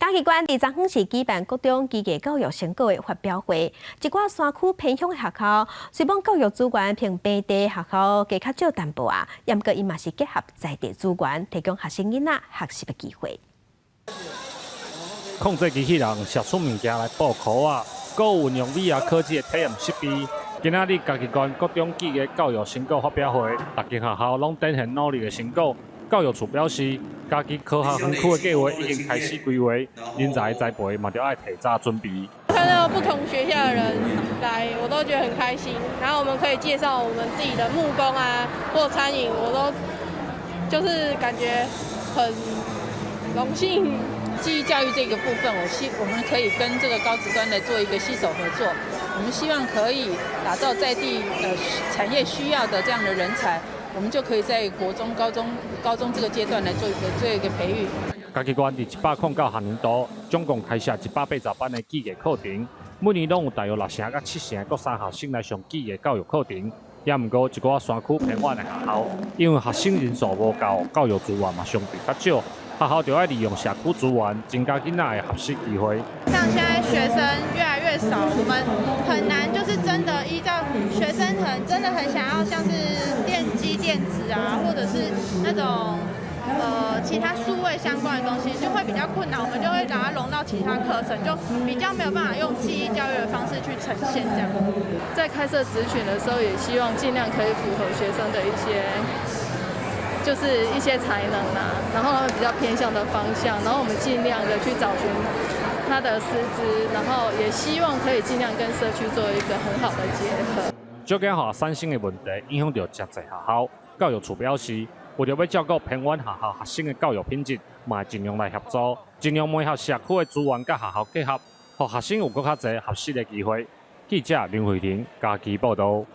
嘉義縣佇昨昏是舉辦國中技藝教育成果的發表會，一寡山區偏鄉的學校，雖罔教育資源比平地學校加較少淡薄仔，毋過𪜶嘛是結合在地資源，提供學生囡仔學習的機會。控制機器人寫出物件來報考啊，閣有運用 VR 科技的體驗設備。今仔日嘉義縣國中技藝教育成果發表會，逐間學校攏展現努力的成果。教育處表示，嘉義科學園區的計劃已經開始規劃，人才栽培嘛著愛提早準備。看到不同學校的人來，我都覺得很開心。然後我們可以介紹我們自己的木工啊，或餐飲，我都就是感覺很榮幸。技藝教育這個部分，我們可以跟這個高職端來做一個攜手合作。我們希望可以打造在地產業需要的這樣的人才，我們就可以在國中、高中、高中這個階段來做一個培育。嘉義縣佇109學年度，總共開設180班的技藝課程，每年攏有大約六成佮七成的國三學生來上技藝教育課程。也毋過，一寡山區偏遠的學校，因為學生人數無夠，教育資源嘛相對較少，學校就愛利用社區資源，增加囡仔的學習機會。像現在學生越來越少，我們很難就是真的依照學生很真的很想要像是電機電子啊，或者是那種其他數位相關的東西，就會比較困難。我們就會把它融到其他課程，就比較沒有辦法用技藝教育的方式去呈現這樣。在開設職群的時候，也希望盡量可以符合學生的一些，就是一些才能啦，然後他們比較偏向的方向，然後我們盡量的去找尋他的師資，然後也希望可以盡量跟社區做一個很好的結合。少子化產生的問題影響著誠濟學校，教育處表示，為著欲照顧偏遠學校學生的教育品質，嘛會盡量來協助，盡量媒合社區的資源佮學校結合，予學生有閣較濟學習的機會。記者林慧婷嘉義報導。